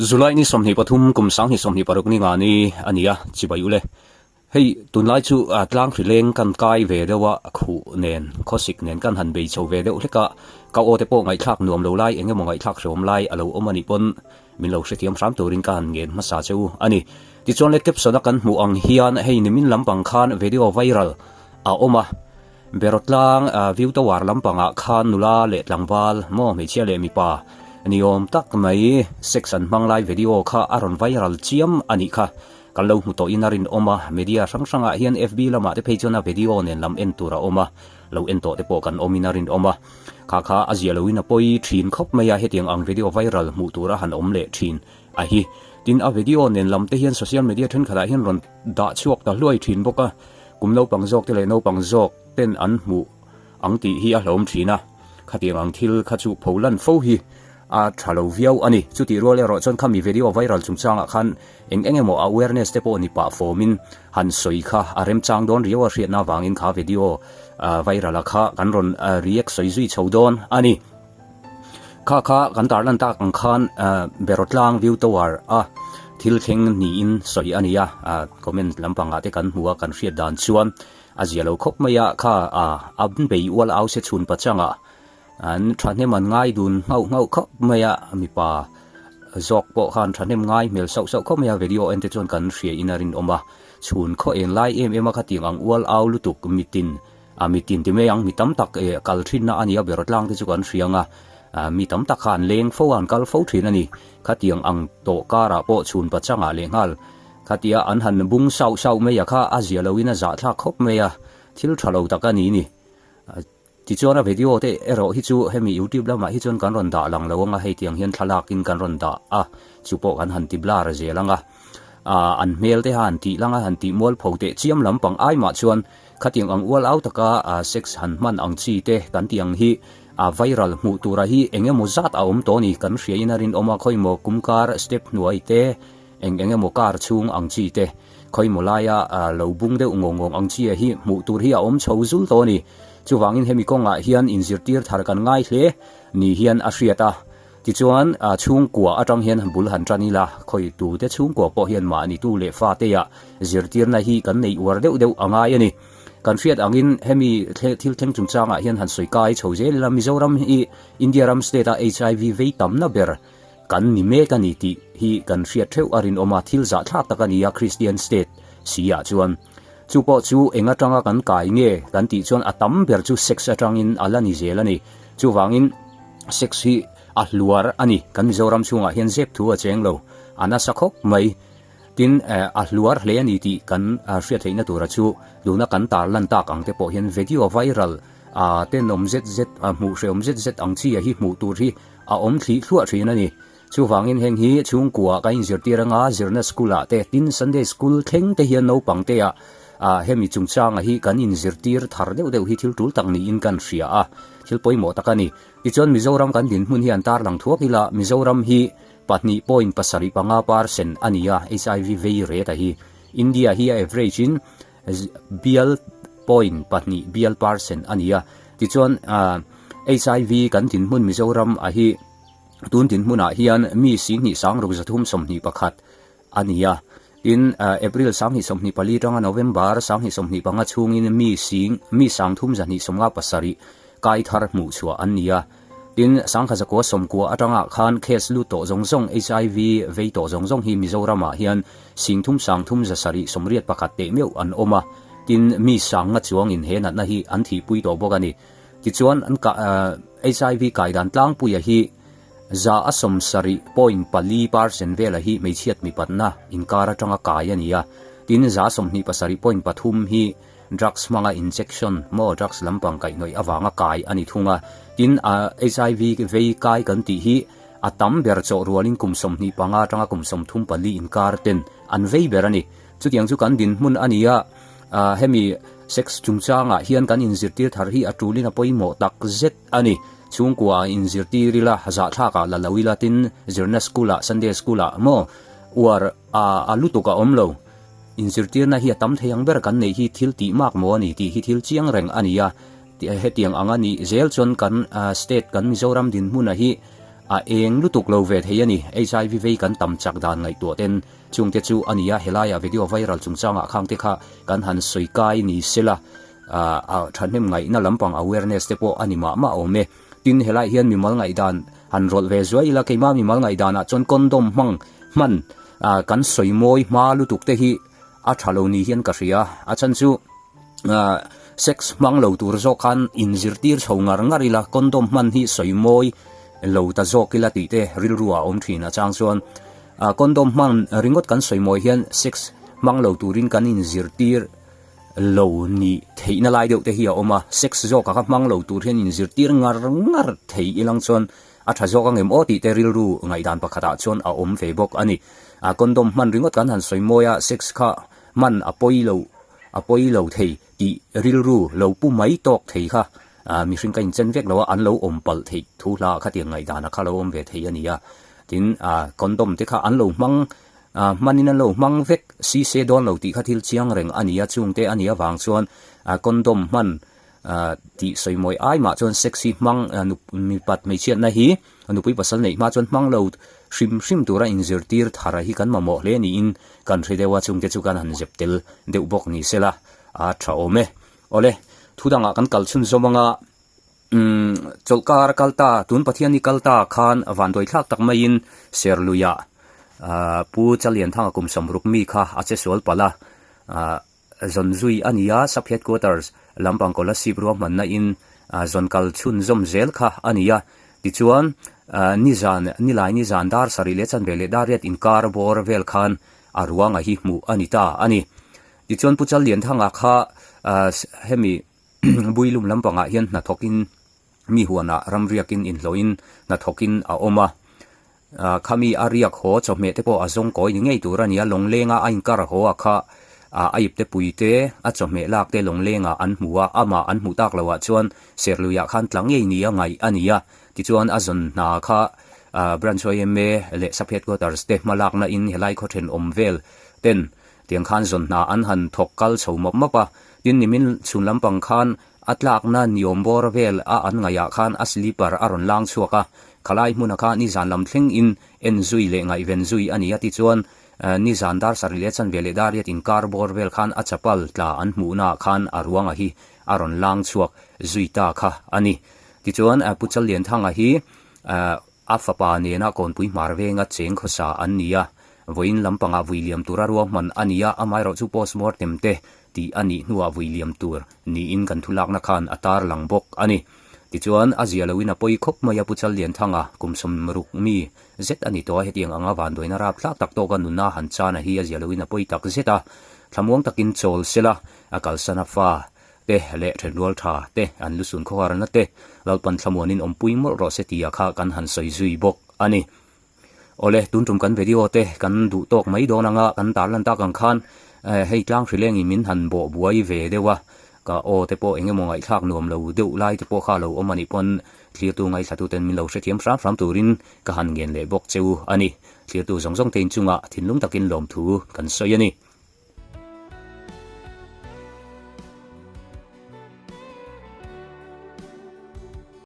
July ni 23 kum 2026 ni nga ni a ni a, chibai ule. Hei tunlai chu tlang hri leng kan kai ve deuh a, khuh nen, khawsik nen kan han bei chho ve deuh hlek a, ka aw te pawh ngaihthlak nuam lo lai eng emaw ngaihthlak hreawm lai a lo awm a nih pawn min lo hrethiam hram turin ka han ngen hmasa che u a ni. Tichuan le caption a kan hmuh ang hian hei nimin lampang khan video viral a awm a, Berawtlang view tower lampangah khan nula leh tlangval, maw hmeichhia leh mipa ni awm tak mai sex an hmang lai video kha a rawn viral chiam a nih kha. Kan lo hmu tawhin a rinawm a, media hrang hrangah hian FB lamah te phei chuan a video nen lam en tur a awm a, lo en tawh te pawh kan awmin a rinawm a. Kha kha a zia loin a pawi thin khawp mai a, hetiang ang video viral hmuh tur a han awm leh thin a hi. Tin, a video nen lam te hian social media thenkhatah hian rawn dah chhuak ta hluai thin bawk a. Kum naupang zawk te leh naupang zawk ten an hmuh ang tih hi a hlawm thin a, khatiang ang thil kha chu pho lan fo hi a tha lo viau a ni. Chutih rual erawh chuan khami video viral chungchangah khan eng eng emaw awareness te pawh ni pah fawmin han sawi kha a remchang dawn riau a hriatna avangin kha video viral a kha kan rawn react sawi zui chho dawn a ni. Kha kha kan tarlan tak ang khan Berawtlang View Tower a thil thleng niin sawi a ni a, comment lampangah te kan hmu a, kan hriat dan chuan a zia lo khawp mai a, kha an bei ual au se chhun pachanga an thahnem an ngai dun nghauh nghauh khawp mai a, mipa zawk pawh khan thahnem ngai hmel sauh sauh khawp mai a, video en te chuan kan hria in a rinawm a, chhun khaw eng lai em em a khatiang ang ual au lutuk mitin A mi tin ti mai ang, mi tam tak eh kal thinna a nia ber tlang te chu kan hria ang a, mi tam tak kha an leng fo a, an kal fo thin a ni. Khatiang ang tawh karah pawh chhun pachangah leh nghal khatia an han bung sauh sauh mai a kha a zia loin a zahthlak khawp mai a, thil tha lo tak a ni ni. Tichuan a video te erawh hi chu hemi youtube lamah hi chuan kan rawn dah lang lo ang a, hei tiang hian thlalak in kan rawn dah a, chu pawh kan han ti blur zel ang a. An hmel te han tih lang a, han tih mualpho teh chiam lampang ai mah chuan Khatiang ang ual au taka sex han hman ang chi te kan tih ang hi viral hmuh tura hi eng emaw zat a awm tawh a ni. Kan hria in a rinawm a, khawimaw kum kar step hnuai te, eng eng emaw kar chhung ang chi te, khawimaw laia lo bung deuh ngawng ngawng ang chi a hi hmuh tur hi a awm chho zul tawh a ni. Chuvangin hemi kawngah hian inzirtir thar kan ngai hle ni hian a hriat a. Tichuan, chhungkua atang hian bul han tan ila, khawi tute chhungkua pawh hian mahni tu leh fatea zirtirna hi kan nei uar deuh deuh a ngai a ni. Kan hriat angin hemi thil thleng chungchangah hian han sawi kai chho zel ila, Mizoram hi India ram state a HIV vei tamna ber kan ni mek a ni tih hi kan hriat theuh a rinawm a, thil zahthlak tak a ni a Christian state si ah chuan. Chu pawh chu eng atanga kan kai nge kan tih chuan a tam ber chu sex atangin a la ni zel a ni. Chuvangin. Sex hi a hluar a ni. Kan Mizoram chhungah hian zep thu a cheng lo. A nasa khawp mai. Tin, a hluar hle a ni tih kan hriat theihna tura chu tuna kan tar lan tak ang te pawh hian video viral tenawm zet zet, hmuh hrehawm zet zet ang chi a hi hmuh tur hi a awm thlih thluah thin a ni. Chuvangin heng hi chhungkua kan inzirtir anga zirna school ah te, tin Sunday school thleng te hian naupang te ah hemi chungchanga hi kan inzirtir thar deuh deuh hi thil tul tak niin kan hria a. Thil pawimawh tak a ni. Tichuan Mizoram kan dinhmun hi an tarlang thuak ila, Mizoram hi 2.75 percent a ni a, HIV vei rate a hi. India hi a average in bial point pahnih bial percent a ni a. Tichuan HIV kan dinhmun Mizoram a hi tun dinhmunah hian mi 10 6 321 a ni a. Tin, April 2024 atanga November 2025 chhungin mi sing mi 3257 kai thar hmuh chhuah an ni a. Tin, 1990 atanga khan case lut tawh zawng zawng HIV vei tawh zawng zawng hi Mizoramah hian 3381 teh meuh an awm a. Tin, mi sanga chuangin he natna hi an thihpui tawh bawk a ni. Tichuan, an HIV kai dan tlangpuia hi 70.4 percent vela hi hmeichhiat mipatna inkar atanga kai a ni a, tin 27.3 hi drugs hmanga injection maw drugs lampang kaihhnawih avanga kai a ni thung a, tin HIV vei kai kan tih hi a tam ber chawh rualin kum 25 atanga kum 34 inkar ten an vei ber a ni. Chutiang chu kan dinhmun a ni a, hemi sex chungchangah hian kan inzirtir thar hi a tulin a pawimawh takzet a ni. Chhungkua ah inzirtir ila, zahthlak ah la lo ila tin zirna school ah, Sunday school ah maw uar a a lutuk a awm lo. Inzirtirna hi a tam thei ang ber kan neih hi thil tih mak maw a ni tih hi thil chiang reng a ni a. Hetiang ang a nih zel chuan kan state kan Mizoram dinhmuna hi. a eng lutuk lo ve thei a ni. HIV vei kan tam chak dan ngaihtuah ten chungte chu a ni a, helaiah video viral chungchangah khangte kha kan han sawi kai ni sela, a thahnem ngaihna lampang awareness te pawh a ni mah mah awm e. Tin, helaiah hian mimal ngaihdan han rawlh ve zuai ila, keimah mimal ngaihdanah chuan condom hmang hman kan sawi mawi hma lutuk te hi a tha lo ni hian ka hria. A chhan chu sex hmang lo tur zawk khan inzirtir chho ngar ngar ila, condom hman hi sawi mawi lo ta zawk ila tih te rilru ah a awm thin. A chang chuan condom hman ringawt kan sawi mawi hian sex hmang lo turin kan inzirtir lo nih theihna lai deuh te hi a awm a, sex zawkah kha hmang lo tur hian inzirtir ngar ngar thei ilang chuan a tha zawk angem aw tih te rilru ngaihdan pakhatah chuan a awm ve bawk a ni. A condom hman ringawt kan han sawi mawi a, sex kha hman a pawi lo a pawi lo thei tih rilru lo pu mai tawk thei kha mihring ka inchen vek lo a, an lo awm palh theih thu hla khatiang ngaihdanah kha lo awm ve thei a ni a. Tin, condom te kha an lo hmang Hmanin an lo hmang vek si se dawn lo tih kha thil chiang reng a ni a, chungte a nih avang chuan condom hman tih sawi mawi ai mah chuan sex hi hmang mipat hmeichhiatna hi nupui pasal neih hma chuan hmang lo hrim hrim tura inzirtir thar hi kan mamawh hle niin kan hre deuh a, chungte chu kan han zep tel deuh bawk ni sela a tha awm e. Awle, thu dangah kan kal chhunzawm anga. Umm, chawlhkar a kal ta, tun Pathian i kal ta khan vanduai thlak tak maiin Serluiah Pu Chalianthanga kum sawmruk mi kha a che sual palh a, zawn zui a ni a, Sub Headquarters lampang Kolasib ruahmanna in zawn kal chhunzawm zel kha a ni a. Tichuan, nizan, nilai nizan dar sarih leh chanve leh dar riat inkar bawr vel khan a ruanga hi hmuh a ni ta a ni. Tichuan Pu Chalianthanga kha hemi Builum lampangah hian hnathawkin mi huanah ramriakin inhlawhin hnathawkin a awm a, khami a riak haw chawhmeh te pawh a zawng kawi ni ngei tur a ni a, lawnglenga a inkar haw a kha a ipte pui te a chawhmeh lak te lawnglengah an hmu a, amah an hmuh tak loh ah chuan serluiah khan tla ngei ni a ngaih a ni a, tichuan a zawn hna kha Branch yma leh Sub Headquarters te hmalakna in helai khaw thenawm vel ten Tiang khan zawn hna an han thawk kal chho mawp mawp a, tin nimin chhun lampang khan a tlakna niawm bawr vel a an ngaihah khan a slipper a rawn lang chhuak a, khalai hmuna kha nizan lam thleng in en zui leh ngaihven zui a ni a tichuan nizan dar sarih leh chanve leh dar riat inkar bawr vel khan a chapal tla an hmuhna ah khan a ruanga hi a rawn lang chhuak zui ta kha a ni. Tichuan Pu Challianthanga hi A fapa nena Kawnpui hmar venga cheng khawsa an ni a, vawiin lampangah vui liam tura ruahman a ni a, amaherawhchu postmortem te tih a nih hnuah vui liam tur niin kan thulakna khan a tarlang bawk a ni. Tichuan, a zia loin a pawi khawp mai a Pu Challianthanga kum sawmruk mi zet a ni tawh a, hetiang anga vanduaina rapthlak tak tawka nuna han chana hi a zia loin a pawi tak zet a, thlamuang takin chawl sela a kalsan a fa te leh thenrual tha te an lusun khawharna te Lalpan thlamuanin awmpui mawlh rawh se tia kha kan han sawi zui bawk a ni. Awle, tun tum kan video te kan duh tawk mai dawn anga kan tarlan tak ang khan hei tlang hrilengin min han bawh buai ve deuh a, ka aw te pawh eng emaw ngaihthlak nuam lo deuh lai te pawh kha lo awm a nih pawn thlirtu ngaihthlatuten min lo hrethiam hram hram turin ka han ngen leh bawk cheu a ni. Thlirtu zawng zawng te inchungah thinlung takin lawmthu kan sawi a ni.